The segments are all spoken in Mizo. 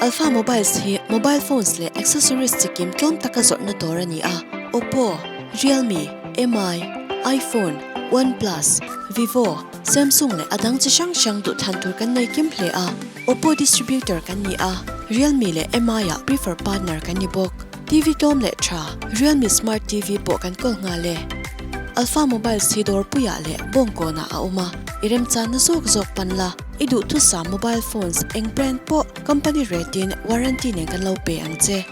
Alpha Mobiles hi mobile phones leh accessories chikim tlawm taka zawrhna dawr a ni a, Oppo, Realme, Mi, iPhone, OnePlus, Vivo, Samsung leh a dang chi hrang hrang duhthlan tur kan nei kim hle a, Oppo distributor kan ni a, Realme leh Mi ah prefer partner kan ni bawk. TV tlawm leh tha, Realme Smart TV pawh kan kawl nghal e. Alpha Mobiles hi dawrpuiah leh bawngkawnah a awm a, i remchanna zawk zawk pan la, i duhthusam mobile phones eng brand pawh company rate in warranty nen kan lo pe ang che.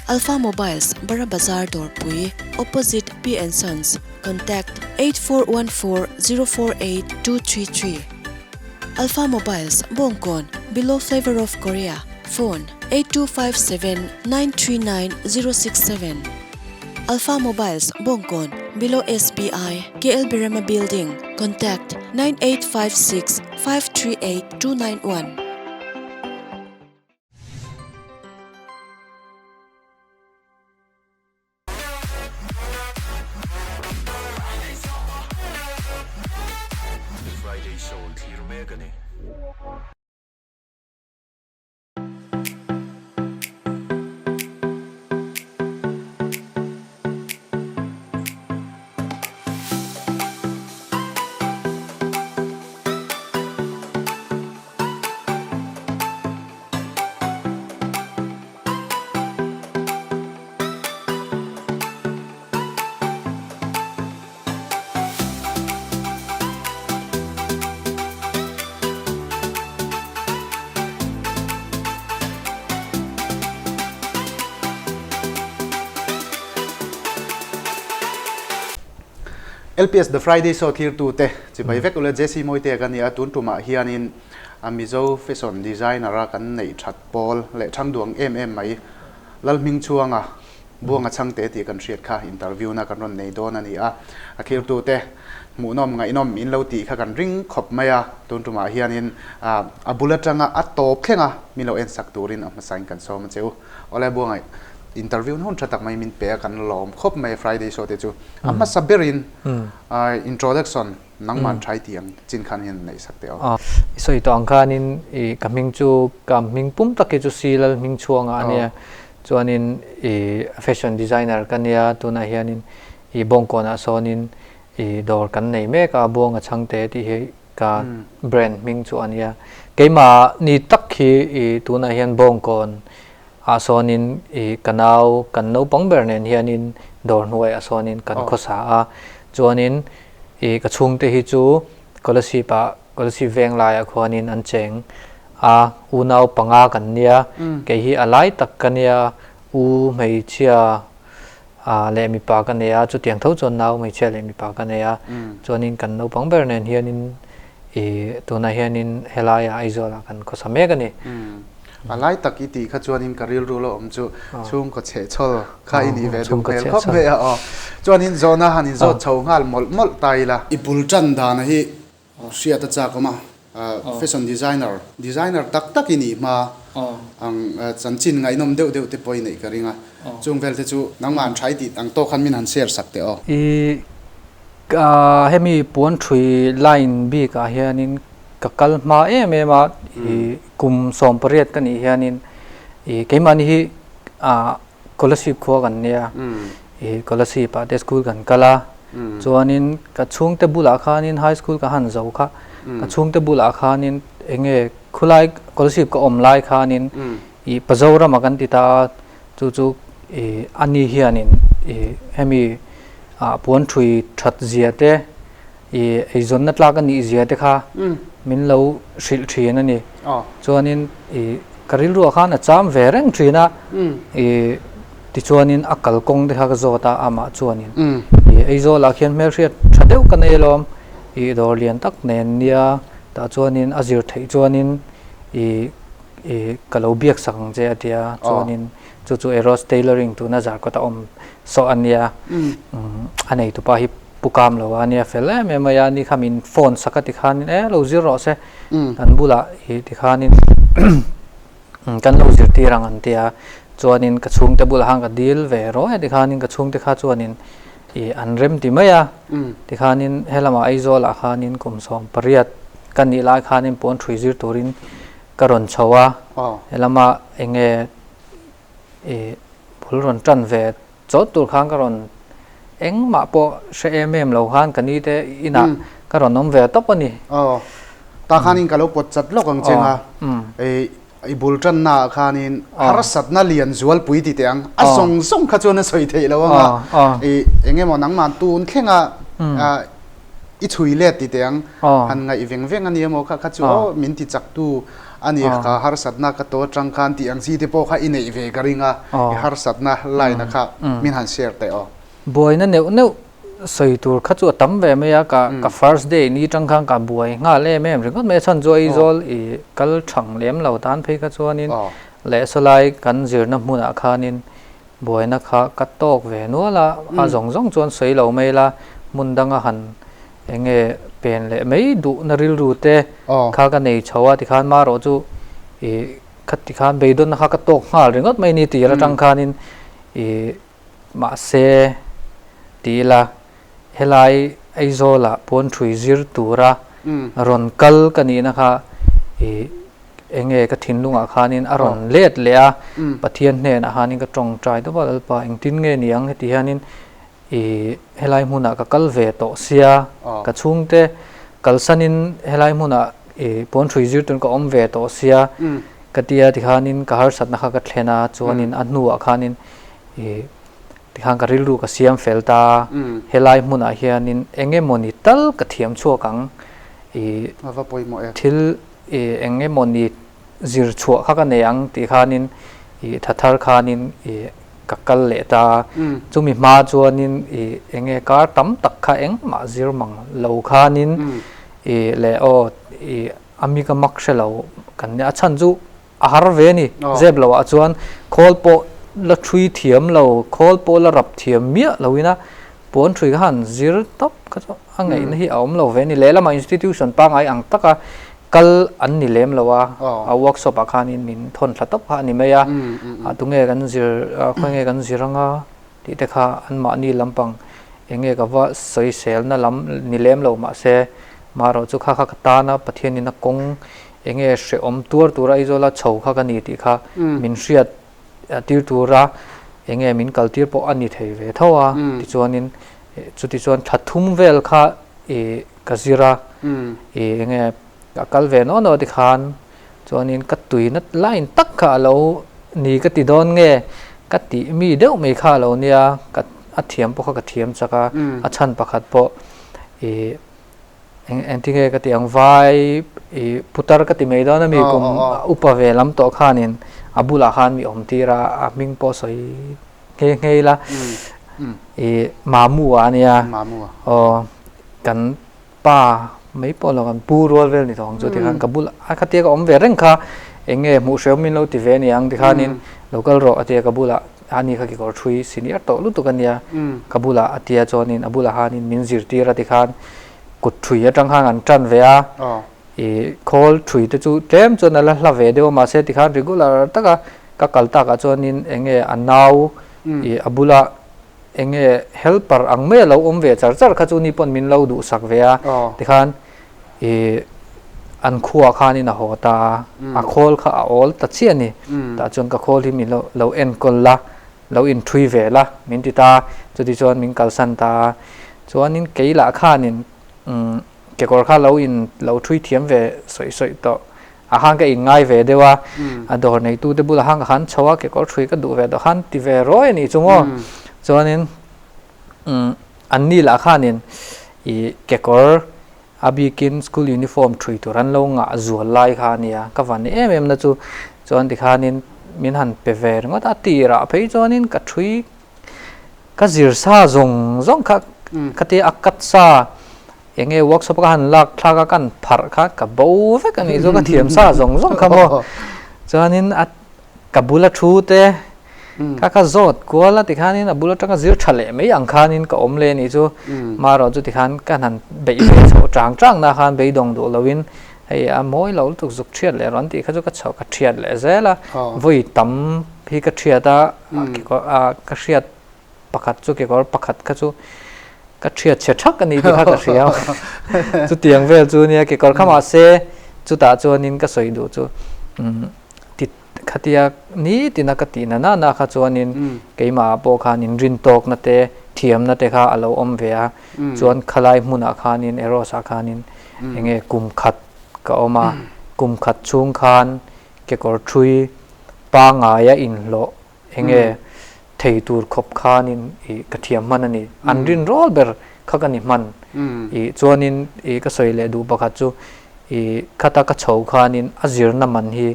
Alpha Mobiles, Bara Bazar Dawrpui, opposite P and Sons, contact, 8414048233. Alpha Mobiles, Bawngkawn, below Flavor of Korea, phone, 8257939067. Alpha Mobiles, Bawngkawn, below SBI, KL Birema Building, contact, 9856538291. The Friday Show thlir mek a ni. LPS The Friday Show thirtute chibai vek ule JC Mawite ka ni a tun tumah hianin a Mizo fashion designer a kan neih that pawl leh thangduang em em mai Lalhmingchhuanga Buanga chhangte tih kan hriat kha interview na kan rawn nei dawn a ni a, a thirtute hmuhnawm ngaihnawm in lo tih kha kan ring khawp mai a, tun tumah hianin a bul atanga a tawp thleng a min lo ensak turin a hmasain kan sawm a che u. Awle Buanga interview na hun tha tak mai min pe a kan lawm khawp mai Friday show te chu a hmasa berin introduction nangman thai tih ang chin khan hian neih sak teh aw. I sawi tawh ang khanin i ka hming chu ka hming pum tak hi chu Si Lalhmingchhuanga a nia. Chuanin i fashion designer ka nia tunah hianin i Bawngkawnah sawnin i dawr kan nei mek a Buanga Chhangte tih hi ka brand hming chu a nia. Keimah ni tak hi i tunah hian Bawngkawn ah sawnin i ka nau kan naupang ber nen hianin dawr hnuaiah sawnin kan khawsa a. Chuanin i ka chhungte hi chu Kolasib ah Kolasib veng laiah khuanin an cheng a, unau panga kan nia, kei hi a lai tak ka nia, u hmeichhia leh mipa ka nei a, chutiang tho chuan nau hmeichhia leh mipa ka nei a, chuanin kan naupang ber nen hianin i tunah hianin helaiah Aizawlah kan khawsa mek a ni. A lai tak i tih kha chuanin ka rilru lo awm chu chhungkaw chhehchhawl kha i nih ve duh hmel khawp mai a aw. Chuanin zawhna han inzawt chho nghal mawlh mawlh ta ila. I bul tan dana hi hriat a chak awm a, fashion designer, designer tak tak i nih hma ang chanchin ngaihnawm deuh deuh te pawh i neih ka ring a, chung vel te chu nangmah an tha i tih ang tawk khan min han share sak teh aw. I hemi puan thui line bik ah hianin ka kal hma em em a, i kum 18 ka nih hianin i keimahni hi ah Kolasib khua kan nia, i Kolasib ah te school kan kal a, chuanin ka chhungte bulah khanin high school ka han zo kha, ka chhungte bulah khanin enge khulai Kolasib ka awm lai khanin i Pazorama kan ti ta a, chu chu i ani hianin i hemi ah puan thui that zia te I eizawnna tlak a nih zia te kha min lo hrilh thin a ni. Chuanin i ka rilruah khan a cham ve reng thin a, i tichuanin a kalkawng te kha ka zawt a amah chuanin i Aizawlah khian hmelhriat tha deuh ka nei alawm, i dawr lian tak nen nia tah chuanin a zir theih chuanin i i ka lo biak sak ang che a ti a, chuanin chu chu Eros Tailoring tuna Zarkawta awm sawh a nia, a neitupa hi Pu Kam lo a nia fel em em mai a, ni kha min phone sak a tikhanin e lo zir rawh se kan bulah ih tikhanin kan lo zirtir ang an ti a, chuanin ka chhungte bulah khan ka dil ve rawh e tikhanin ka chhungte kha chuanin ih an rem ti mai a, tikhanin helamah Aizawlah khanin kum 18 ka nih lai khanin pawn ṭhui zir turin. ka rawn chho a, helama eng nge i bul rawn tan ve chawt tur khan ka rawn engmah pawh hre em em lo khan ka ni te inah ka rawn awm ve tawp a ni. Aw, tah khanin ka lo pawt chat lawk ang che nga, i bul tanna ah khanin harsatna lian zualpui ti teh ang, a zawng zawng kha chuan a sawi theih lo ang a, i eng emaw nangmah tun thlenga i chhui let ti teh ang, han ngaih veng veng a ni emaw kha kha chu aw min ti chak tu a ni ka harsatna ka to atang khan tih ang chi te pawh kha i neih ve ka ring a, i harsatna line a kha min han share teh aw. Buaina neuh neuh sawi tur kha chu a tam ve mai a, ka ka first day ni tang khan ka buai nghal em em ringawt mai a, chhan chu Aizawl i kal thang lem lo tan phei kha chuanin leh sawlai kan zirna hmunah khanin buaina kha ka tawk ve nual a, a zawng zawng chuan sawi lo mai la, hmun danga han eng nge pen leh mai duhna rilru te kha ka nei chho a, tikhan marawh chu i khati khan beidawnna kha ka tawk nghal ringawt mai ni tir atang khanin i Mahse, ti ila, helai Aizawlah puanṭhui zir tura rawn kal ka nihna kha i eng nge ka thinlungah khanin a rawn let leh a, Pathian hnenah khanin ka tawngtai deuh a, Lalpa engtin nge ni ang heti hianin i helai hmunah ka kal ve tawh sia, ka chhungte kalsanin helai hmunah i puanṭhui zir turin ka awm ve tawh sia ka tia tikhanin ka harsatna kha ka thlen a, chuanin a hnuah khanin I tikhan ka rilru ka siam fel ta, helai hmunah hianin eng emawni tal ka thiam chhuak ang, i thil i eng emawni zir chhuah kha ka nei ang tih khanin i tha thar khanin i ka kal leh ta. Chumi hma chuanin i eng nge kar tam tak kha engmah zir mang lo khanin i leh aw i a mi ka mak hre lo kan nia, a chhan chu A har ve a ni. Zep lo ah chuan khawl pawh la thui thiam lo, khawl pawh la rap thiam miah lo ina puan thui kha han zir tawp kha chu a ngaihna hi a awm lo ve a ni. Lehlamah institution pangngai ang taka kal an ni lem lo a, a workshop ah khanin min thawn thla tawp kha a ni mai a, tunge kan zir, khawi nge kan zir anga tih te kha anmahni lampang eng nge ka va sawiselna lam ni lem lo mahse marawh chu kha kha ka tana Pathianin a kawng eng nge hrehawm tuar tura Aizawla chho kha ka ni tih kha min hriat tir tura eng nge min kal tir pawh a ni thei ve tho a tichuanin chutichuan thla thum vel kha ih ka zir a ih eng nge ka kal ve naw naw tikhan chuanin ka tuina line tak kha a lo ni ka ti dawn nge ka tih mi deuh mai kha a lo nia ka a thiam pawh kha ka thiam chak a a chhan pakhat pawh ih Eng engtinge ka tih ang vai i putar ka ti mai dawn a mi kum upa ve lam tawh khanin a bulah khan mi awm tir a a hming pawh sawi nghe nghe ila i Mamua a nia aw kan pa mai pawh lo kan pu rual vel ni tawh ang chu tikhan ka bulah a khatia ka awm ve reng kha eng nge hmuh hrehawm min lo ti ve a ni ang tikhanin lo kal rawh a tia ka bulah ani kha kekawr thui senior tawh lutuk a nia ka bulah a tia chuanin a bulah khanin min zirtir a tikhan kut thui atang khan an tan ve a ih khawl thui te chu tlem chuan a la hla ve deuh a mahse tikhan regular taka ka kal takah chuanin eng nge a nau ih a bula eng nge helper ang mai a lo awm ve char char kha chu ni pawn min lo duhsak ve a tikhan Ih an khuaah khanin a haw ta a, a khawl kha a awl ta chiah a ni. Tah chuan ka khawl hi min lo lo enkawl la, lo inthui ve la min ti ta a, chuti chuan min kalsan ta a. Chuanin kei lah khanin umm kekawr kha lo in lo thui thiam ve sawi sawi tawh a khan ka inngai ve deuh a, a dawr neitute bulah khan ka han chho a, kekawr thui ka duh ve tawh khan ti ve rawi a nih chu maw. Chuanin umm Anni lah khanin ih kekawr a bikin school uniform thui tur an lo ngah zual lai kha a nia, ka van em em na chu chuan tikhanin min han pe ve ringawt a, tirah phei chuanin ka thui ka zir sa zawng zawng kha khatia a cut sa eng nge workshop ka han lak thlak a ka han pharh kha ka bo vek a nih chu ka thiam sa zawng zawng kha maw chuanin a ka bula thu te Kha kha zawt kual a tikhanin a bul atanga zir tha leh mai ang khanin ka awm leh anih chu. Marawh chu tikhan ka han beih ve chhoh chang chang na khan beidawng duh loin hei a mawi lo lutuk zuk thiat leh rawn tih kha chu ka chhoh ka thiat leh zel a. Vawi tam hi ka thiat a, ka hriat pakhat chu kekawr pakhat kha chu ka thiat chhe thak a ni tih kha ka hria chutiang vel chu nia kekawr kha mahse chutah chuanin ka sawi duh chu. Ti khatia nitina ka tih na na na kha chuanin keimah ah pawh khan inrintawkna te thiamna te kha a lo awm ve a, chuan khalai hmunah khanin Eros ah khanin enge kum khat ka awm a, kum khat chhung khan kekawr thui pangaia inhlawh enge thei tur khawp khanin ih ka thiam hman a ni. An rin rawl ber kha ka ni hman. Ih chuanin ih ka sawi leh duh pakhat chu ih khata ka chho khanin a zirna man hi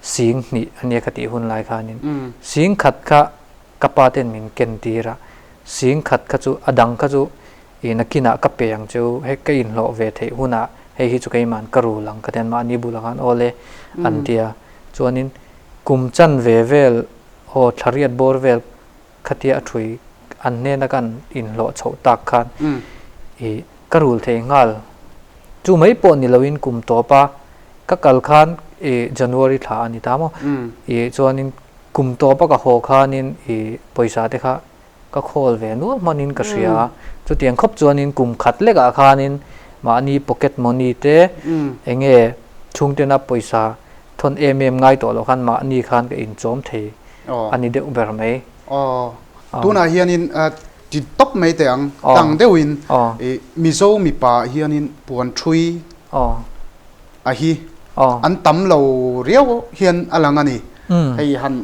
sing hnih a nia ka tih hun lai khanin sing khat kha ka pa ten min ken tir a, sing khat kha chu a dang kha chu ih nakinah ka pe ang chu hei ka inhlawh ve theih hunah hei hi chu keima'n ka rul ang ka ti a, mahni bulah khan aw le an ti a. Chuanin kum chan ve vel aw thlariat bawr vel khatia a thui an hnena kan inhlawh chhoh tak khan ih ka rul thei nghal. Chu mai pawh ni loin kum tawp a ka kal khan ih January thla a ni ta maw? Ih chuanin kum tawp a ka haw khanin ih pawisa te kha ka khawl ve nual hmanin ka hria a, chutiang khawp chuanin kum khat lekah khanin mahni pocket money te eng nge chhungtena pawisa thawn em em ngai tawh loh khan mahni khan ka inchawm thei a ni deuh ber mai. Aw, tunah hianin ti tawp mai teh ang, tang deuhin Mizo mipa hianin puan thui a hi an tam lo riau hian a lang a ni. Hei han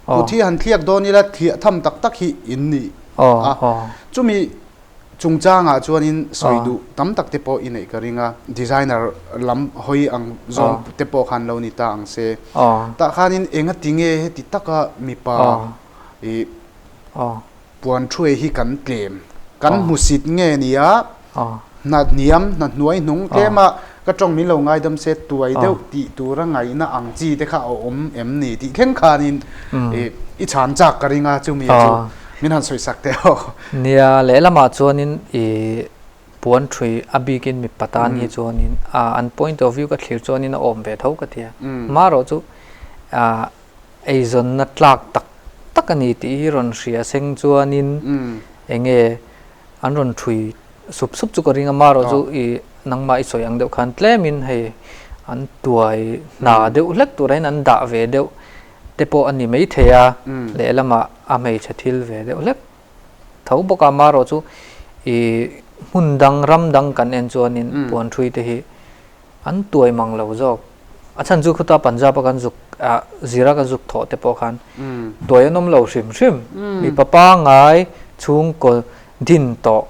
Kut hi han thliak dawn ila thliah tham tak tak hi in ni a, chumi chungchangah chuanin sawi duh tam tak te pawh i neih ka ring a, designer lam hawi ang zawng te pawh khan lo ni ta ang se. Tah khanin enga ti nge heti taka mipa i puan thuai hi kan tlem, kan hmusit nge nia Hna hniam, hna hnuai hnung tlema ka tawng min lo ngaidam se tuai deuh tih tura ngaihna ang chi te kha a awm em ni tih thleng khanin i chhan chak ka ring a chumi chu min han sawi sak teh aw. Nia, lehlamah chuanin i puan thui a bikin mipa tan hi chuanin an point of view ka thlir chuanin a awm ve tho ka ti a. Marawh chu eizawnna tlak tak tak a ni tih hi rawn hria seng chuanin enge an rawn thui sup sup chu ka ring a marawh chu i nangmah i sawi ang deuh khan tlemin hei an tuai hna deuh hlek turah hian an dah ve deuh te pawh a ni maithei a lehlamah a hmeichhe thil ve deuh hlek tho bawk a marawh chu i hmun dang ram dang kan en chuanin puan thui te hi An tuai mang lo zawk. A chhan chu khuta Punjab a kan zuk ah zira kan zuk thawh te pawh khan tuai an awm lo hrim hrim. Mipa pangngai chhungkaw din tawh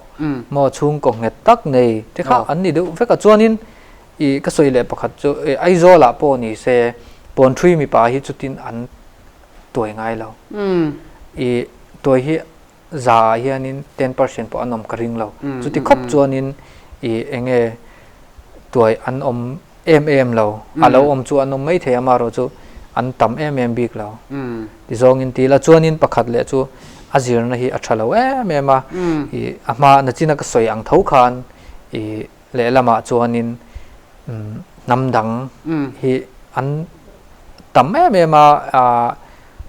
maw chhungkaw nghet tak nei te kha an ni deuh vek a. Chuanin ih ka sawi leh pakhat chu ih Aizawl ah pawh ni se Pawnṭhui mipa hi chutin an tuai ngai lo. Ih tuai hi za ah hianin 10% pawh an awm ka ring lo. Chuti khawp chuanin ih eng nge tuai an awm em em lo. A lo awm chu an awm mai thei a, amaherawh chu an tam em em bik lo. Ti zawngin ti ila chuanin pakhat leh chu a zirna hi a tha lo em em a, ih a hma nachina ka sawi ang tho khan ih Lehlamah chuanin hnam dang hi an tam em em a,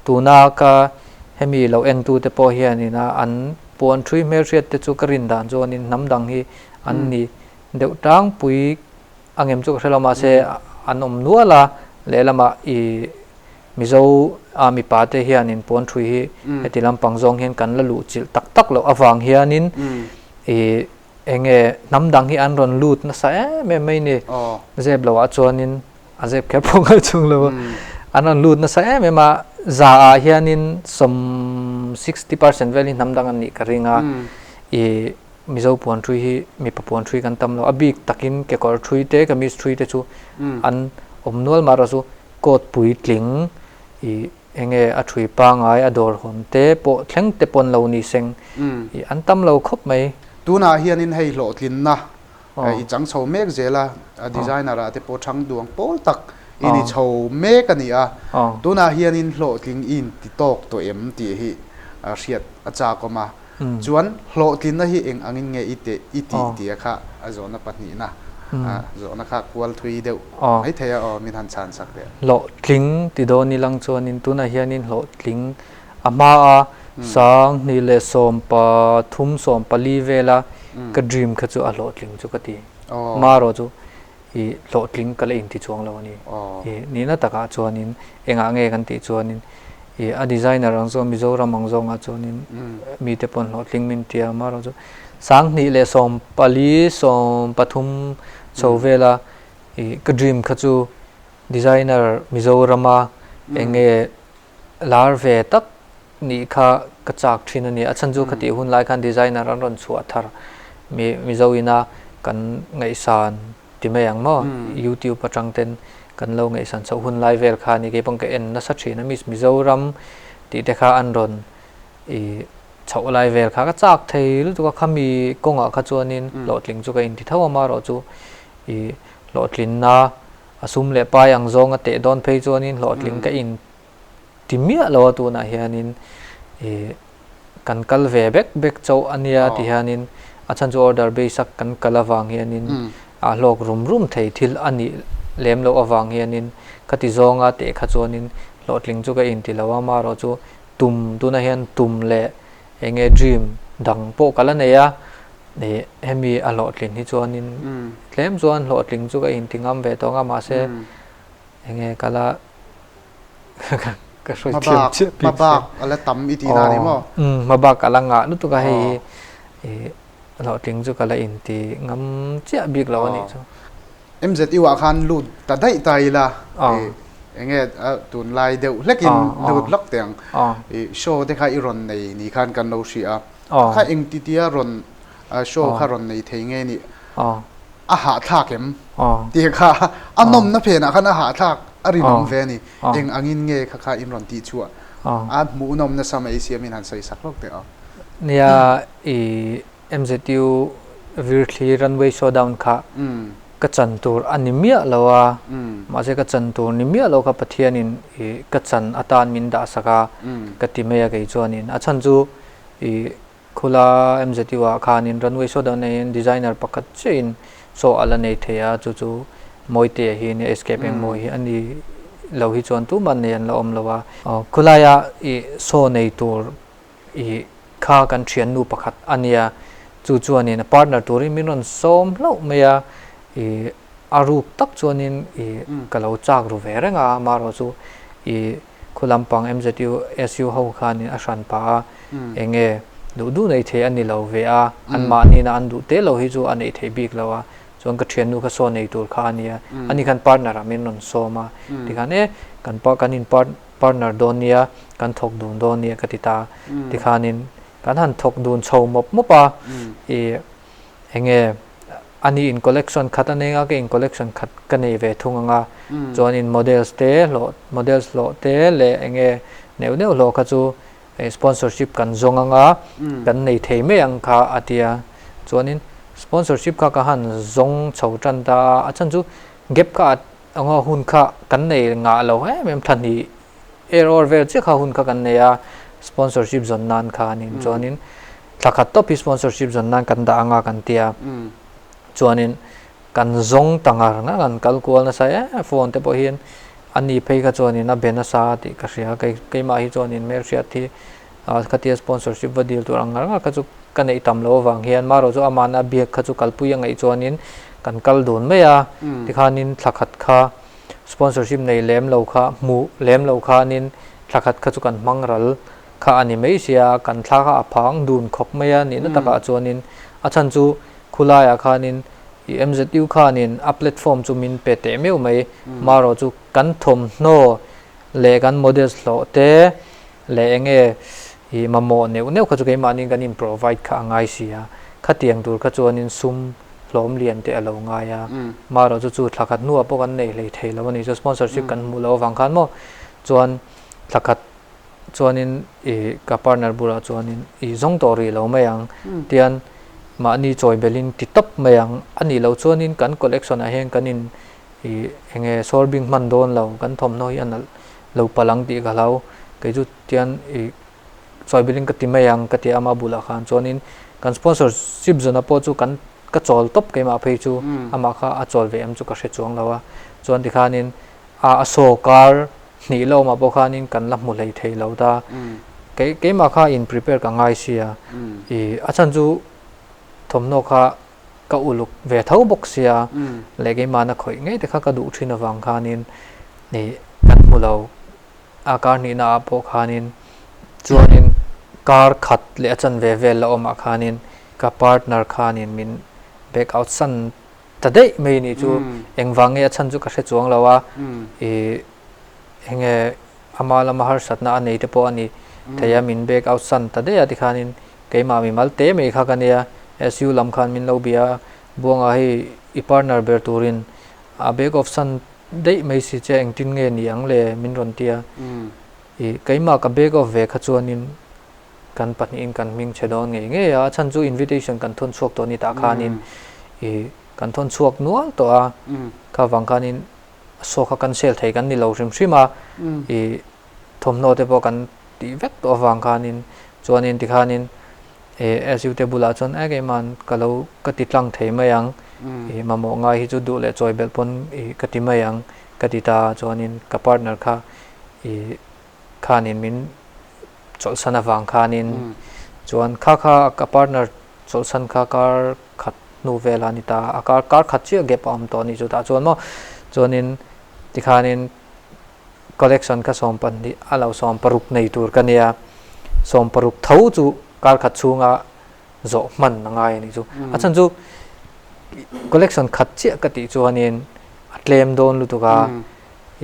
tuna ka hemi lo entute pawh hianin an puan thui hmelhriat te chu ka rin dan chuanin hnam dang hi an ni deuh tlangpui angem chu ka hre lo mahse an awm nual a, lehlamah ih Mizo a mipa te hianin puan thui hi heti lampang zawng hian kan la luhchilh tak tak loh avang hianin ih Eng nge hnam dang hi an rawn lut nasa em em mai ni. Zep lo ah chuanin a zep kher pawh ngai chung lo a. An rawn lut nasa em em a, za ah hianin sawm 60% vel hi hnam dang an nih ka ring a. I Mizo puan thui hi mipa puan thui kan tam lo. A bik takin kekawr thui te, kamis thui te chu an awm nual mah erawh chu coat puitling i Enge a thui pangai a dawr hawn te pawh thleng te pawn lo ni seng i an tam lo khawp mai. Tunah hianin hei hlawhtlinna i chang chho mek zel a, designer ah te pawh thang duang pawl tak i ni chho mek a ni a, tunah hianin hlawhtling i inti tawk tawh em tih hi hriat a chak awm a. Chuan hlawhtlinna hi eng angin nge i teh i tih tia kha a zawhna pahnihna zawhna kha kual thui deuh mai thei a aw min han chhan sak teh. Hlawhtling ti dawn i lang chuanin tunah hianin hlawhtling a hmaa 20 leh 13 14 vela ka dream kha chu a hlawhtling chu ka ti. Marawh chu i. i hlawhtling ka la inti chuang lo a ni. I nihna takah chuanin engah nge kan tih chuanin i a designer ang zawng Mizoram ang zawngah chuanin mite pawn hlawhtling min ti a, amaherawhchu 2014, 13 chho vela i ka dream kha chu designer Mizorama eng nge lar ve tak nih kha ka chak thin a ni. A chhan chu khatih hun lai khan designer an rawn chhuah thar mi Mizo ina kan ngaihsan ti mai ang maw YouTube atang ten kan lo ngaihsan chhoh hun lai vel kha a ni. Kei pawh ka en nasa thin a Miss Mizoram tih te kha an rawn i chhoh lai vel kha ka chak thei lutuk a khami kawngah kha chuanin hlawhtling chu ka inti tho a amaherawhchu i hlawhtlinna a sum leh pai ang zawnga teh dawn phei chuanin hlawhtling ka in ti miah lo a tunah hianin ih kan kal ve bek bek chauh a nia ti hianin a chhan chu order base a kan kal avang hianin a hlawk rum rum thei thil a nih lem loh avang hianin khati zawnga teh kha chuanin hlawhtling chu ka inti lo a amaherawhchu tum tunah hian tum leh eng nge dream dang pawh ka la nei a ih hemi a hlawhtlin hi chuanin tlem chuan hlawhtling chu ka inti ngam ve tawh ang a mahse eng nge ka la ka hruai thiam chiah bik hmabak a la tam i tihna a ni maw? Hmabak a la ngah lutuk a hei hi ih hlawhtling chu ka la inti ngam chiah bik lo a nih chu. MZU ah khan lut ta daih ta ila ih eng nge tunlai deuh hlekin lut lawk teh ang ih show te kha i rawn nei ni khan kan lo hria a kha engtitia rawn show kha rawn nei thei nge nih? A hahthlak em? Tih kha a nawmna phenah khan a hahthlak a rinawm ve a ni. Eng angin nge kha kha in rawn tih chhuah a hmuhnawm nasa mai siamin han sawi sak hlawk teh a. Nia, i MZU Virthli Runway Showdown kha ka chan tur a ni miah lo a, mahse ka chan tur ni miah lo kha Pathianin i ka chan atan min dah sak a ka ti mai a kei chuanin a chhan chu i Khula MZU ah khanin runway saw deuh neiin designer pakhat chiahin saw a la nei thei a, chu chu Mawitea hi a nia, Escape Engmawi hi a ni lo hi chuan tumah nei an la awm lo a. Khulaia ih saw nei tur ih kha kan thiannu pakhat a nia, chu chuanin a partner turin min rawn sawm hlauh mai a, ih a ruk tak chuanin ih ka lo chak ru ve reng a, amaherawhchu ih Khu lampang MZU, SU ho khanin a hran pah a, eng nge duh duh neih theih a ni lo ve a, anmahni na an duh te lo hi chu a neih theih bik lo a, chuan ka thiannu kha saw nei tur kha a nia, ani khan partner ah min rawn sawm a, tikhan e kan pa kan in partner dawn nia, kan thawk dun dawn nia ka ti ta, tikhanin kan han thawk dun chho mawp mawp a, ih eng nge A ni in collection khat a nei a, ka in collection khat ka nei ve thung ang a. Chuan in models te hlawh, models hlawh te leh eng nge neuh neuh hlawh kha chu sponsorship kan zawng ang a, kan nei thei mai ang kha a ti a. Chuanin sponsorship kha ka han zawng chho tan ta a, a chhan chu gap kha a anga hun kha kan nei ngah lo em em thla hnih er awr vel chiah kha hun kha kan nei a sponsorship zawn nan khanin chuanin thla khat tawp hi sponsorship zawn nan kan dah anga kan tia chuanin kan zawng ta ngar ngar an kal kual nasa e phone te pawh hian ani phei kha chuanin a be nasa tih ka hria kei keimah hi chuanin hmelhriat hi khatia sponsorship va dil tur ang ngar ngar kha chu ka neih tam loh avang hian marawh chu amahna biak kha chu kalpui a ngaih chuanin kan kal dun mai a tikhanin thla khat kha sponsorship nei lem lo kha hmuh lem lo khanin thla khat kha chu kan hmang ral kha a ni mai sia kan thla kha a phang dun khawp mai a nihna takah chuanin a chhan chu khulaiah khanin i M_Z_U khanin a platform chu min pe teh meuh mai marawh chu kan thawmhnaw leh kan models hlawh te leh eng nge ih mamawh neuh neuh kha chu keimahni kan in provide kha a ngai si a, khatiang tur kha chuanin sum hlawm lian te a lo ngai a, marawh chu chu thla khat hnuah pawh kan nei hlei thei lo a ni, chu sponsorship kan hmuh loh avang khan maw chuan thla khat chuanin ih ka partner bulah chuanin ih zawng tawh rih lo mai ang tian mahni chawi belhin ti tawp mai ang a nih loh chuanin kan collection ah hian kan in Ih eng nge sawrbing hman dawn lo kan thawmhnaw hi a nalh lo palh ang tih ka hlau kei chu tian ih chawi billing ka ti mai ang ka ti a ama bulah khan chuanin kan sponsorship zawna pawh chu kan ka chawl tawp keimah phei chu amah kha a chawl ve em chu ka hre chuang lo a chuan tikhanin a a saw kar hnih la awmah pawh khanin kan la hmu hlei thei lo ta kei keimah kha in prepare ka ngai sia ih a chhan chu thawmhnaw kha. ka uluk ve tho bawk sia leh keimahna khawih ngei te kha ka duh thin avang khanin ih kan hmu lo a kar hnihna ah pawh khanin chuanin kar khat leh a chanve vel la awmah khanin ka partner khanin min back out san ta daih mai nih chu engvang nge a chhan chu ka hre chuang lo a ih enge ama lama harsatna a nei te pawh a ni thei a min back out san ta daih a tikhanin keimah mimal te mai kha ka nia SU lam khan min lo bia a Buanga hei i partner ber turin a back off san daih mai si che engtin nge ni ang le min rawn ti a ih keimah ka back off ve kha chuanin kan pahnihin kan hming chhe dawn ngei ngei a a chhan chu invitation kan thawn chhuak tawh a ni tah khanin ih kan thawn chhuak nual tawh a kha vang khanin saw kha cancel thei kan ni lo hrim hrim a ih thawmhnaw te pawh kan tih vek tawh avang khanin chuanin tikhanin ih SU te bulah chuan e keimahn ka lo ka ti tlang thei mai ang ih mamawh ngai hi chu duh leh chawi belh pawn ih ka ti mai ang ka ti ta a chuanin ka partner kha ih khanin min chawlhsan avang khanin chuan kha kha ka partner chawlhsan kha kar khat hnu vel a ni ta a kar kar khat chiah gap a awm tawh a nih chu tah chuan maw chuanin tikhanin collection kha 12 a lo 16 nei tur ka nia 16 tho chu kar khat chhunga zawh hman a ngai a nih chu a chhan chu collection khat chiah ka tih chuanin a tlem dawn lutuk a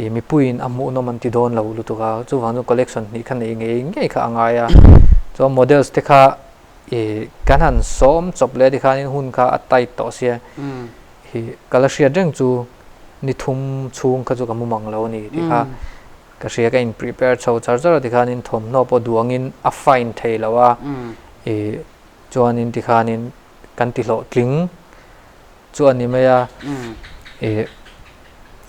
ih mipuiin a hmuhnawm an ti dawn lo lutuk a chuvang chuan collection hnih kha nei ngei ngei kha a ngai a chuan models te kha ih kan han sawm chawp leh tikhanin hun kha a tight tawh sia ih ka la hriat reng chu ni thum chhung kha chu ka mu mang lo a ni tih kha ka hria ka in prepare chho char char a tikhanin thawmhnaw pawh duangin a fine thei lo a ih chuanin tikhanin kan ti hlawhtling chu a ni mai a ih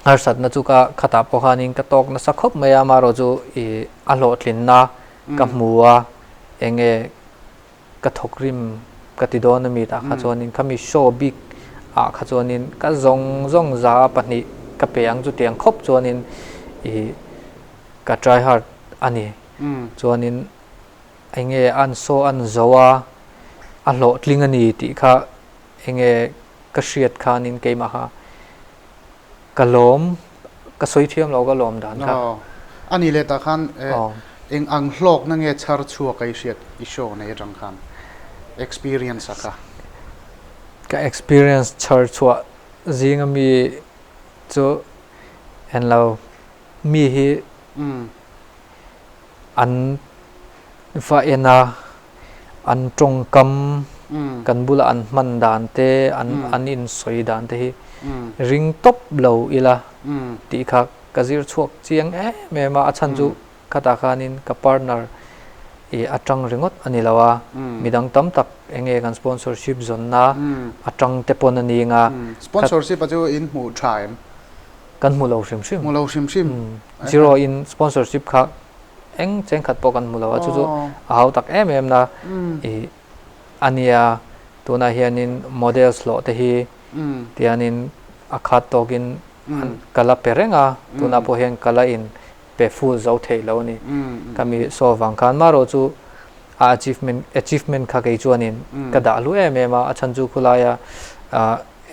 harsatna chu ka khatah pawh khanin ka tawk nasa khawp mai a amaherawh chu ih a hlawhtlinna ka hmu a eng nge ka thawk rim ka ti dawn ami tah kha chuanin khami show bik ah kha chuanin ka zawng zawng za a 2 ka pe ang chutiang khawp chuanin ih ka try hard a ni chuanin eng nge an show an zo a a hlawhtling a ni tih kha enge ka hriat khanin keimah kha ka lawm ka sawi thiam lo ka lawm dan kha. A nih leh tah khan eng ang hlawkna nge chhar chhuak a i hriat i show nei atang khan experience a kha. Ka experience chhar chhuah zinga mi chu en lo mi hi An va en a, an tawngkam kan bula an hman dan te, an an insawi dan te hi ring tawp lo ila tih kha ka zir chhuak chiang em em a, a chhan chu khatah khanin ka partner ih atang ringawt a ni lo a, midang tam tak eng nge kan sponsorship zawnna atang te pawn a ni ang a. Sponsorship a chu in hmuh tha em? Kan hmu lo hrim hrim. Hmu lo hrim hrim. Zero in sponsorship kha eng cheng khat pawh kan hmu lo a, chu chu a hau tak em em na i a nia. Tunah hianin models hlawh te hi tianin a khat tawkin ka la pe reng a, tunah pawh hian ka la in pe full zo theih lo a ni. Ka mi saw vang khan marawh chu a achievement achievement kha kei chuanin ka dah hlu em em a, a chhan chu khulaia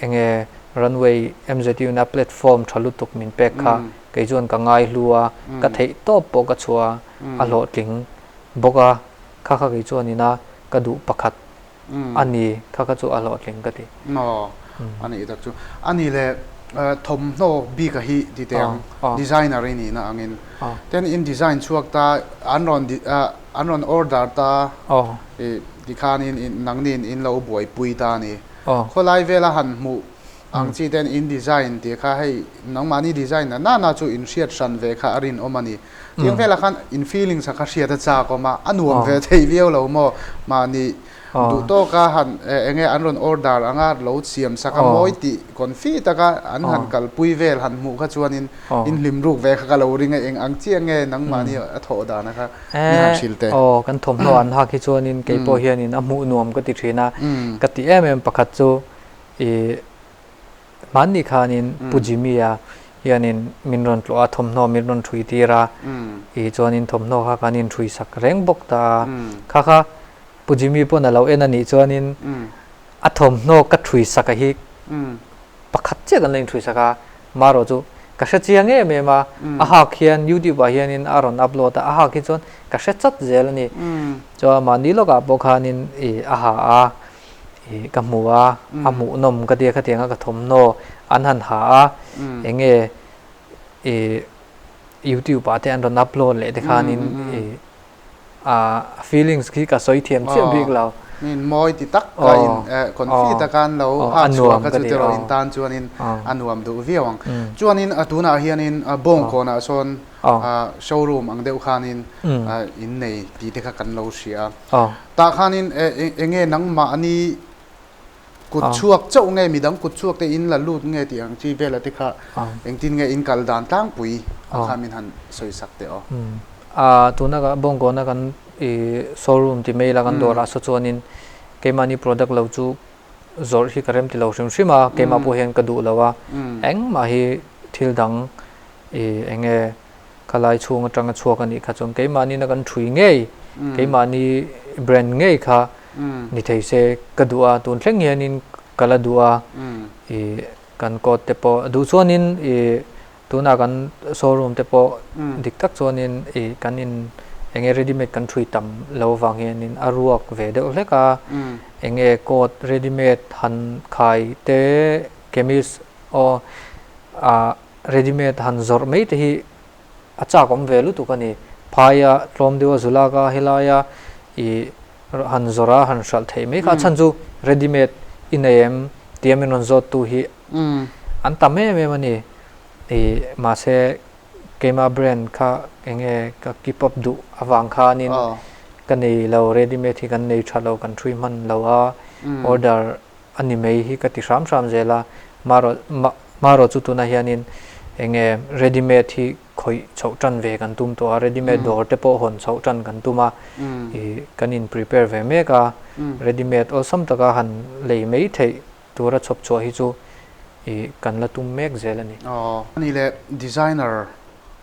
Enge runway MZU na platform tha lutuk min pek kha kei chuan ka ngai hlu a, ka theih tawp pawh ka chhuah a, a hlawhtling bawk a, kha kha kei chuan ina ka duh pakhat a ni, kha kha chu a hlawhtling ka ti. Aw, a nih tak chu. A nih leh thawmhnaw bik a hi ti teh ang, designer i nihna angin. Ten in design chhuak ta, an rawn an rawn order ta, tikhanin nangni in lo buaipui ta a ni. Khawlai vela han hmuh ang chi ten in design tih kha hei nangmahni design na nana chu in hriat hran ve kha a rinawm a ni. Tiang velah khan in feelings a kha hriat a chak awm a, a nuam ve thei viau lo maw? Mahni duh tawka han enge an rawn order anga lo siam sak a mawi tih confi taka an han kalpui vel han hmuh kha chuanin in hlim ruk ve kha ka lo ring a, eng ang chiah nge nangmahni a thawh dan a kha. Ni han hrilh teh. Aw, kan thawmhnaw an hak hi chuanin kei pawh hianin a hmuh nuam ka ti thin a. Ka ti em em pakhat chu ih hmanni khanin Pu Jimmy-a hianin min rawn tlawh a, thawmhnaw min rawn ṭhui tir a. Ih chuanin thawmhnaw kha kan inṭhui sak reng bawk ta a. Kha kha Pu Jimmy pawn a lo en a nih chuanin. A thawmhnaw ka thui sak a hi pakhat chiah kan la inthui sak a, marawh chu ka hre chiang em em a, a hak hian youtube ah hianin a rawn upload a, a hak hi chuan ka hre chat zel a ni. Chuan mahni lawkah pawh khanin ih a ha a, ih ka hmu a, a hmuhnawm ka tia khatianga ka thawmhnaw an han ha a, eng nge ih youtube ah te an rawn upload leh te khanin ih a feelings khi ka sawi thiam chiah bik lo. Min mawi ti tak ka in confi taka an lo hak chhuah kha chu tiraw in tan chuanin a nuam duh viau ang. Chuanin a tunah hianin Bawngkawnah sawn showroom ang deuh khanin in nei tih te kha kan lo hria a. Tah khanin eng nge nangmahni Kut chhuak chauh nge midang kut chhuak te in la lut nge tih ang chi vela te kha engtin nge in kal dan tlangpui a kha min han sawi sak teh aw. A tuna ka Bawngkawna kan i showroom ti mai la kan dawrah saw chuanin keimahni product lo chu zawrh hi ka rem ti lo hrim hrim a, keimah pawh hian ka duh lo a, engmah hi thil dang i eng nge khalai chhung atanga chhuak a nih kha chuan keimahni na kan thui ngei keimahni brand ngei kha ni thei se ka duh a tun thleng hianin ka la duh a ih kan coat te pawh duh chuanin ih tunah kan showroom te pawh dik tak chuanin ih kan in eng nge ready made kan thui tam lo vang hianin a ruak ve deuh hlek a eng nge coat ready made han khai te chemist aw ah Ready made han zawrh mai te hi a chak awm ve lutuk a ni. Phaia tlawm deuha zu lak a, helaia ih han zawrh a, han hralh theih mai kha a chhan chu ready made i nei em tia min rawn zawt tu hi an tam em em a ni. Ih mahse keima brand kha eng nge ka keep up duh avang khanin ka nei lo, ready made hi kan nei tha lo, kan thui hman lo a, order a ni mai hi ka ti hram hram zel a, marawh chu tunah hianin eng nge ready made hi khawih chhoh tan ve kan tum tawh a, ready made dawr te pawh hawn chhoh tan kan tum a, ih kan in prepare ve mek a, ready made awlsam taka han lei mai theih tura chhawp chhuah hi chu ih kan la tum mek zel a ni. Aw, ani leh designer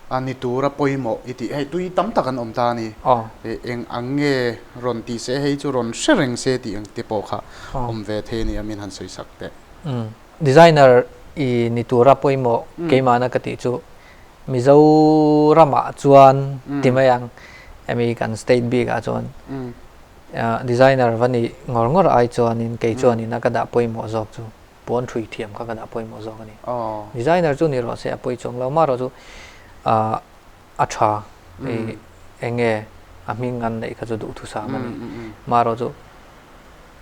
A ni tura pawimawh i tih hei tui tam tak an awm ta a ni. Eng ang nge rawn ti se hei chu rawn hre reng se tih ang te pawh kha awm ve thei a ni a min han sawi sak teh. Designer i ni tura pawimawh keimahna ka tih chu Mizoramah chuan ti mai ang hemi kan state bikah chuan designer va nih ngawr ngawr ai chuanin kei chuanin a ka dah pawimawh zawk chu. Puan thui thiam kha ka dah pawimawh zawk a ni. Designer chu ni rawh se a pawi chuang lo mah rawh chu a tha eng nge a hming an neih kha chu duhthusam a ni. Mah rawh chu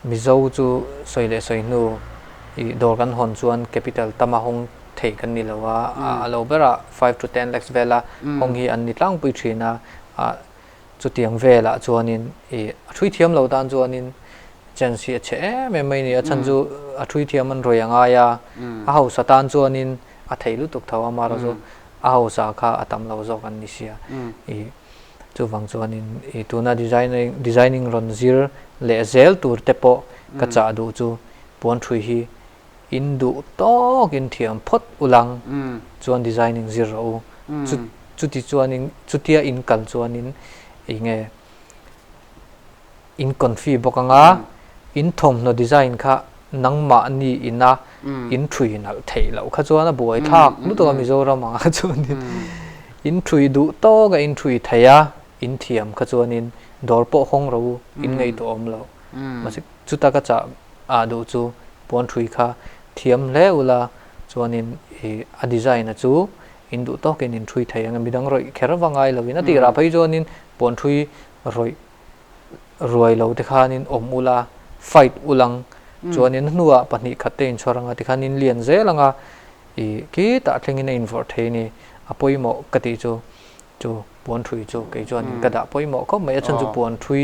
Mizo chu sawi leh sawi hnu i dawr kan hawn chuan capital tama hawng thei kan ni lo a, a lo berah 5 to 10 lakhs vela hawng hi an ni tlangpui thin a, chutiang velah chuanin i a thui thiam lo tan chuanin chance hi a chhe em em mai a ni. A chhan chu a thui thiam an rawi a ngai a, a hausa tan chuanin a thei lutuk tho a, amaherawh chu a hausa kha a tam lo zawk an ni sia. I chuvang chuanin i tuna designing designing rawn zir leh zel tur te pawh ka chah duh chu puan thui hi in duh tawk in thiam phawt ulang chuan designing zir rawh u. Chu chuti chuanin chutia in kal chuanin eng nge in confi bawk anga in thawmhnaw design kha nangmahni ina in thui nalh theih loh kha chuan a buai thlak lutuk a Mizoram anga chuanin in thui duh tawk a in thui thei a in thiam kha chuanin dawr pawh hawng ro u in ngaihtuah awm loh mahse chuta ka chah ah duh chu puan thui kha thiam hle ula chuanin ih a design a chu in duh tawkin in thui thei ang a midang rawih kher va ngai lovin a tirah phei chuanin puan thui rawih ruai lo te khanin awm ula fight ulang chuanin a hnuah pahnih khat te inchhuar anga tikhanin lian zel anga ih khitah thlengin a invawrh thei a ni a pawimawh ka tih chu chu puan thui chu kei chuanin ka dah pawimawh khawp mai a chhan chu puan thui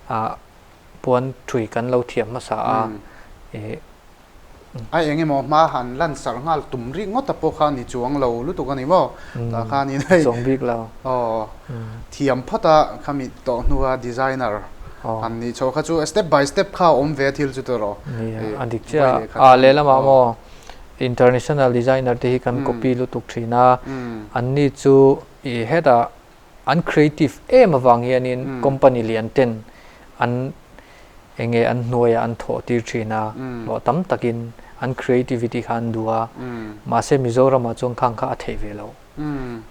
ah puan thui kan lo thiam hmasa a ih A eng emaw hma han lan sarh nghal tum rih ngawt a pawh kha ni chuang lo lutuk a ni maw? Tah khanin hei Chuang bik lo. Aw thiam phawt a khami tawh hnua designer han nih chhoh kha chu step by step kha a awm ve a thil chu tawh Nia a dik chiah a. A lehlamah maw international designer te hi kan copy lutuk thin a, anni chu i hetah an creative em avang hianin company lian ten an. Enge an hnuaiah an thawh tir thin a, hlawh tam takin an creativity kha an duh a, mahse Mizoramah chuan khang kha a theih ve lo.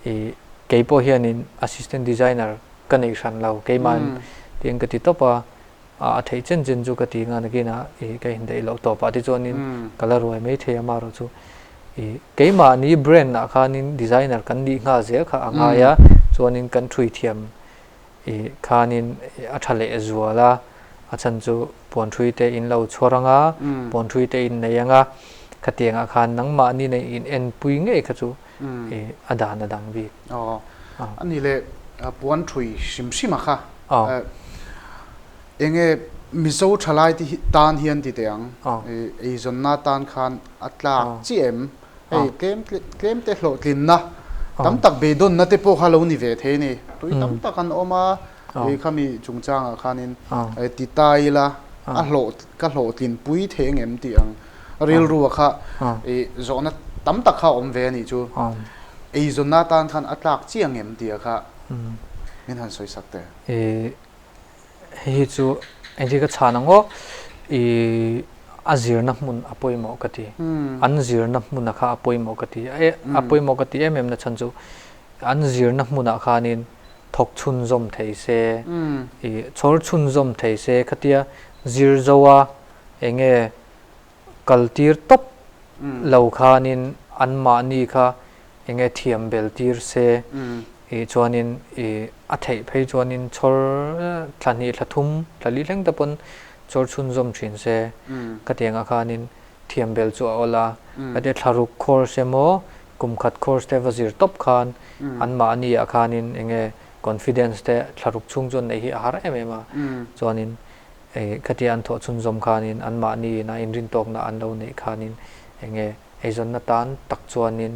I kei pawh hianin assistant designer ka nei hran lo, keimahin tiang ka ti tawp a, a theih chen chen chu ka ti nga nakinah i ka indaih loh tawpah te chuanin ka la ruai mai thei a, amaherawh chu i keimahni brand ah khanin designer kan nih nghal zel kha a ngai a, chuanin kan thui thiam I khanin a tha leh zual a, a chhan chu puanthui te in lo chhuar ang a, puanthui te in nei ang a, khatiang ah khan nangmahni nei in enpui ngei kha chu i a dan a dang bik. Aw, a ni leh puanthui hrim hrim a kha enge Mizo thalai te tan hian ti teh ang, eizawnna tan khan a tlak chiah em? Hei tlem tlem te hlawhtlinna tam tak beidawnna te pawh kha lo ni ve thei a ni. Tui tam tak an awm a, hei khami chungchangah khanin ti ta ila a hlawh ka hlawhtlin pui thei angem tih ang rilrua kha ih zawhna tam tak kha a awm ve a nih chu. Eizawnna atan khan a tlak chiah angem tih a kha min han sawi sak teh. Hei hi chu engti ka chhan ang aw, i a zirna hmun a pawimawh ka ti. An zirna hmuna kha a pawimawh ka ti. A pawimawh ka ti em em na chhan chu an zirna hmunah khanin thawk chhunzawm thei se, i chhawr chhunzawm thei se khatia zir zo a enge kal tir tawp lo khanin anmahni kha enge thiam bel tir se ih chuanin ih a theih phei chuanin chhawr thla hnih thla thum thla li thleng te pawn chhawr chhunzawm thin se khatiangah khanin thiam bel chu a awl a khatia thla ruk course emaw kum khat course te va zir tawp khan anmahni ah khanin enge confidence te thla ruk chhung chuan neih hi a har em em a chuanin ih khatia an thawh chhunzawm khanin anmahni in a inrintawkna an lo neih khanin enge eizawnna tan tak chuanin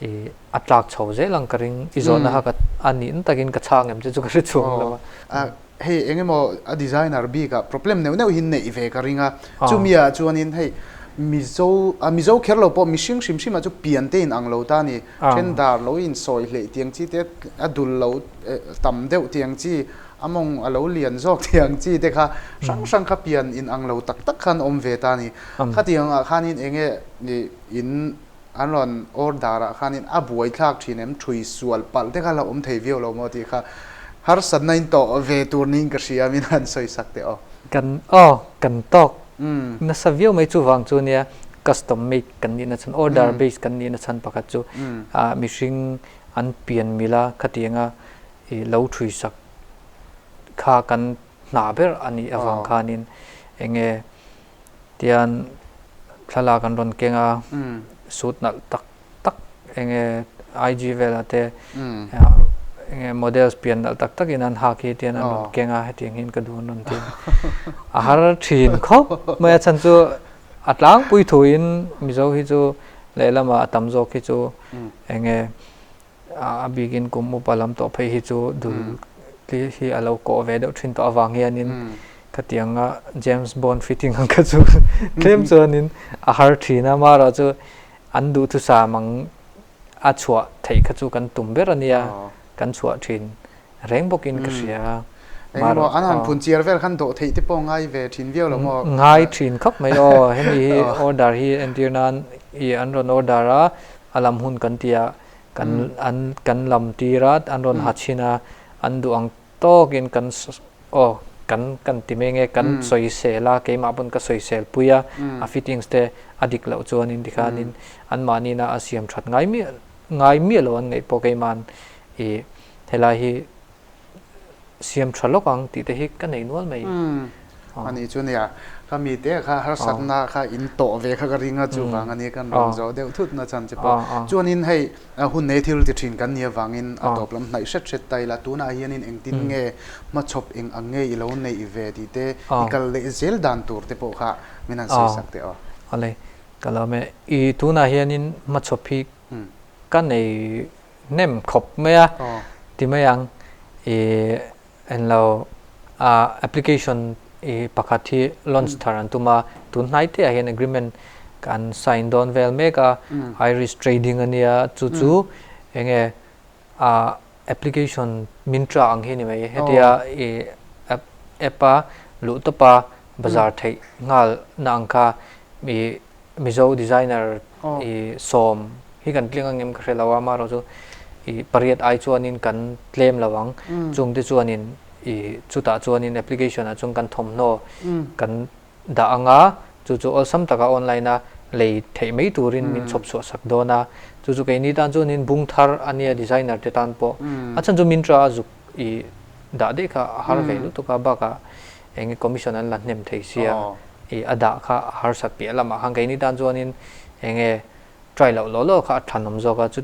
i a tlak chho zel ang ka ring. I zawhna kha ka a nih takin ka chhang em che chu ka hre chhuang lo a. Hei eng emaw a designer bik ah problem neuh neuh hi neih ve ka ring a, chumi ah chuanin hei Mizo a Mizo kher lo pawh mihring hrim hrim ah chu pian te in ang lo ta a ni, then dar lo in sawi hleih tiang chi te a dul lo tam deuh tiang chi a mawng a lo lian zawk tiang chi te kha hrang hrang kha pian in ang lo tak tak khan awm ve ta a ni. Khatiang ah khanin eng nge in an rawn order ah khanin a buai thlak thin em thui sual palh te kha la awm thei viau lo maw tih kha harsatna in tawh ve tur niin ka hria min han sawi sak teh aw. Kan aw kan tawk nasa viau mai chuvang chu nia custom made kan nihna chhan order base kan nihna chhan pakhat chu ah mihring an pian mila khatianga i lo thui sak kha kan hna ber a nih avang khanin enge tian thlalak an rawn keng a suit nalh tak tak enge IG velah te enge models pian nalh tak takin an hak hi tian an rawn keng a hetiang hian ka duh an rawn ti a har thin khawp mai a chhan chu a tlangpui thuin Mizo hi chu lehlamah a tam zawk hi chu enge A bikin kum upa lam tawh phei hi chu dul hi a lo kawh ve deuh thin tawh avang hianin khatianga James Bond fitting ang kha chu tlem chuanin a har thin a, amaherawh chu an duhthusam ang a chhuah theih kha chu kan tum ber a nia, kan chhuah thin reng bawkin ka hria a. Engemaw an han phun chiar vel khan dawh theih te pawh ngai ve thin viau lo maw? Ngai thin khawp mai aw, hemi hi order hi entir nan i an rawn order a, a lam hun kan ti a, kan an kan lam tir a, an rawn ha chhin a, an duh ang tawkin kan aw kan kan ti mai nge kan sawisel a, keimah pawn ka sawisel pui a, a fittings te a dik loh chuanin tikhanin anmahni na a siam that ngai miah ngai miah lo an ngaih pawh keima'n i Helai hi siam tha lawk ang tih te hi ka nei nual mai. A nih chu nia, ka mite kha harsatna kha in tawh ve kha ka ring a, chuvang a ni kan rawn zawh deuh thut na chan che pawh. Chuanin hei hun nei thil ti thin kan nih avangin a tawp lam hnaih hret hret ta ila, tunah hianin engtin nge hmachhawp eng ang nge i lo neih ve tih te, i kal leh zel dan tur te pawh kha min han sawi sak teh aw. Awle, ka lawm e. I tunah hianin hmachhawp hi ka nei hnem khawp mai a ti mai ang i englo application i pakhat hi launch thar an tum a tun hnai te ah hian agreement kan sign dawn vel mek a Irish trading a nia chu chu enge application Myntra ang hi a ni mai hetia i app a luh tawp a. bazar theih nghal na ang kha ih Mizo designer ih sawm hi kan tling ang em ka hre lo a, amaherawhchu ih pariat ai chuanin kan tlem lo ang. Chungte chuanin ih chutah chuanin application ah chuan kan thawmhnaw kan dah ang a, chu chu awlsam taka online a lei theih mai turin min chhawp chhuah sak dawn a, chu chu keini tan chuanin bung thar a nia designer te tan pawh a chhan chu Myntra a zuk ih dah daih kha a har ve lutuk a, bakah eng commission an la hnem thei sia ih a dah kha a harsat piah lamah khan keini tan chuanin eng nge try loh law law kha a thanawm zawk a, chu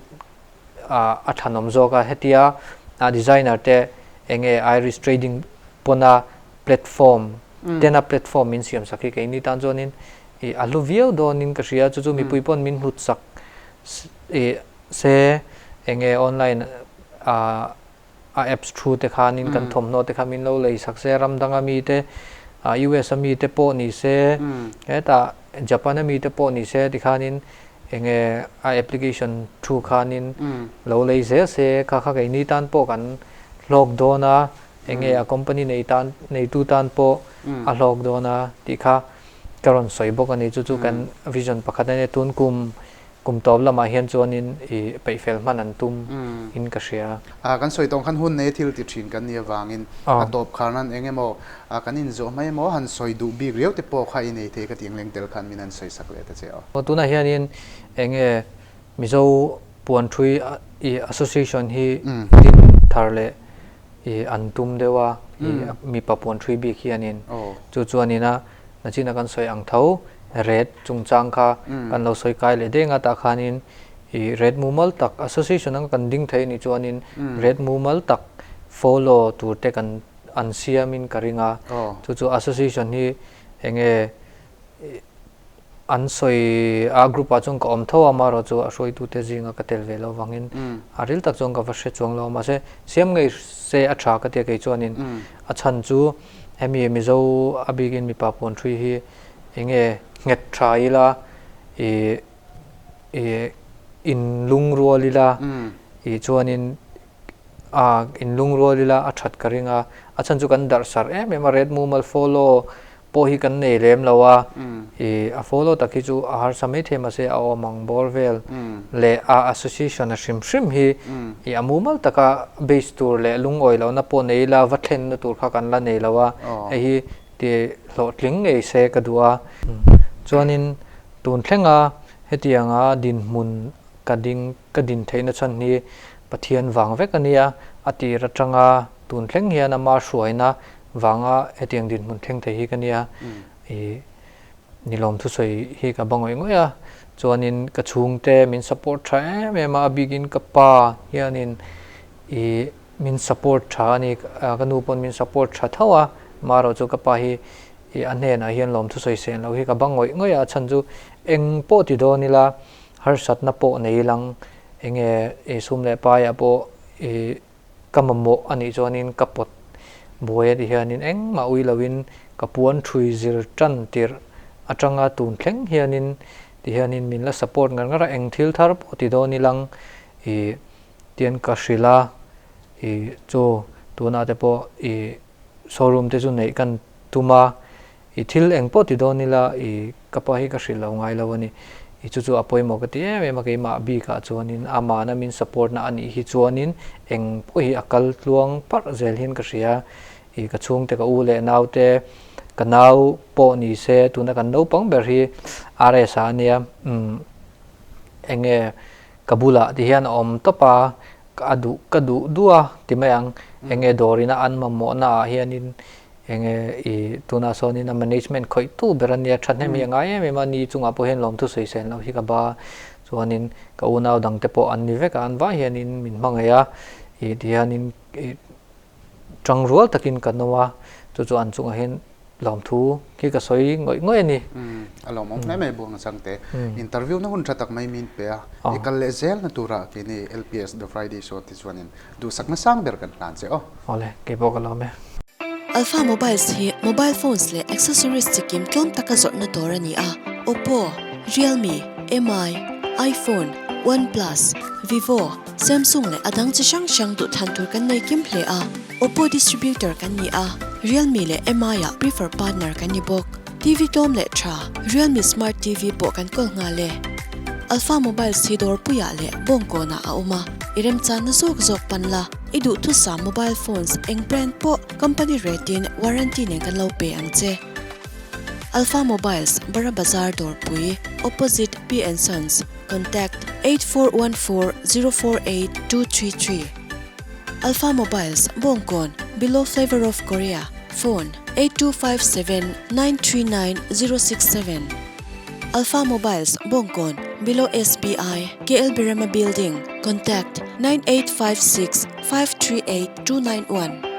a thanawm zawk a hetia designer te eng nge Iris trading pawna platform tena platform min siam sak hi keini tan chuanin ih a hlu viau dawnin ka hria chu chu mipui pawn min hlut sak ih se eng nge online ah a apps thu te khanin kan thawmhnaw te kha min lo lei sak se ram danga mi te ah US a mi te pawh ni se hetah Japan a mi te pawh ni se tikhanin eng nge a application thu khanin lo lei zel se kha kha keini tan pawh kan hlawk dawn a eng nge a company nei tan neitu tan pawh a hlawk dawn a tih kha ka rawn sawi bawk a ni chu chu kan vision pakhat a nia tun kum Kum tawp lamah hian chuanin i peihfel hman an tum in ka hria. Kan sawi tawng khan hun nei thil ti thin kan nih avangin a tawp khar nan eng emaw kan inzawh mai emaw han sawi duh bik riau te pawh kha i nei thei ka tih ang leng tel khan min han sawi sak leh ta che aw. Tunah hianin eng nge Mizo Puanthui i Association hi din thar leh i an tum deuh a, i mipa puanthui bik hianin chu chuanin a nachina kan sawi ang tho rate chungchang kha kan lo sawi kai leh deng a tah khanin i rate mumal tak association anga kan ding thei anih chuanin rate mumal tak follow tur te kan an siamin ka ring a, chu chu association hi enge An sawi a group ah chuan ka awm tho a, amaherawh chu a hruaitute zinga ka tel ve loh vangin a ril tak chuan ka va hre chuang lo a, mahse siam ngei se a tha ka tia kei chuanin a chhan chu hemi Mizo a bikin mipa puan hrui hi eng nge nghet tha ila ih ih inlungrual ila ih chuanin a inlungrual ila a that ka ring a, a chhan chu kan darh sarh em em a red mumal follow pawh hi kan nei lem lo a, ih a follow tak hi chu a harsa mai thei mahse a awm ang bawr vel leh a association a hrim hrim hi ih a mumal taka base tur leh lungawi lohna pawh nei ila va thlenna tur kha kan la nei lo a, hei hi ti hlawhtling ngei se ka duh a. Chuanin tun thlenga hetianga dinhmun ka ding ka din theihna chhan hi Pathian vang vek a nia, a tir atanga tun thleng hian ama hruaina vanga hetiang dinhmun thleng thei hi ka nia, ih nilawm thusawi hi ka ba ngawih ngawih a, chuanin ka chhungte min support tha em em a, a bikin ka pa hianin ih min support tha a ni, ka nu pawn min support tha tho a, amaherawh chu ka pa hi ih a hnenah hian lawm thusawi sen loh hi ka ba ngawih ngawih a, a chhan chu eng pawh ti dawn ila Harsatna pawh nei lang enge i sum leh paiah pawh i ka mamawh a nih chuanin ka pawt buai a ti hianin engmah ui loin ka puan thui zir tan tirh atanga tun thleng hianin ti hianin min la support ngar ngar a, eng thil thar pawh ti dawn ilang i tian ka hrilh a i chu tunah te pawh i showroom te chu neih kan tum a. I thil eng pawh ti dawn ila i ka pa hi ka hrilh lo ngai lo a ni. I chu chu a pawimawh ka ti em em a, keimah bikah chuanin amahna min support na a nih hi chuanin eng pawh hi a kal tluang parh zel hian ka hria. I ka chhungte ka u leh naute ka nau pawh ni se tuna kan naupang ber hi RS ah a nia umm eng nge ka bulah ti hian a awm tawp a, a duh ka duh duh a ti mai ang. Eng nge dawrina an mamawhna ah hianin Eng nge i tunah sawnin a management khawih tu ber a nia, thahnem hi a ngai em em a, ni chungah pawh hian lawmthu sawi sen loh hi ka ba a, chuanin ka unau dangte pawh an ni vek a, an vai hianin min hmangaih a, ih tihianin ih tang rual takin kan awm a, chu chu an chungah hian lawmthu hi ka sawi ngawih ngawih a ni. Umm a lawmawm hle mai Buanga Changte, interview na hun tha tak mai min pe a, i kal leh zel na turah keini LPS The Friday Show te chuanin Duhsakna sang ber kan hlan che aw. Awle, kei pawh ka lawm e. Alpha Mobiles hi mobile phones leh accessories chikim tlawm taka zawrhna dawr a ni a, Oppo, Realme, Mi, iPhone, OnePlus, Vivo, Samsung leh a dang chi hrang hrang duhthlan tur kan nei kim hle a. Oppo distributor kan ni a, Realme leh Mi ah prefer partner kan ni bawk. TV tlawm leh tha, Realme Smart TV pawh kan kawl nghal e. Alpha Mobiles hi dawrpuiah leh bawngkawnah a awm a, i remchanna zawk zawk pan la, i duhthusam mobile phones eng brand pawh company rate in warranty nen kan lo pe ang che. Alpha Mobiles, Bara Bazar Dawrpui, opposite P and Sons, contact 8414 048 233. Alpha Mobiles, Bawngkawn, below Flavor of Korea, phone 8257 939 067. Alpha Mobiles, Bawngkawn, below SBI, KL Birama Building, contact 9856 538 291.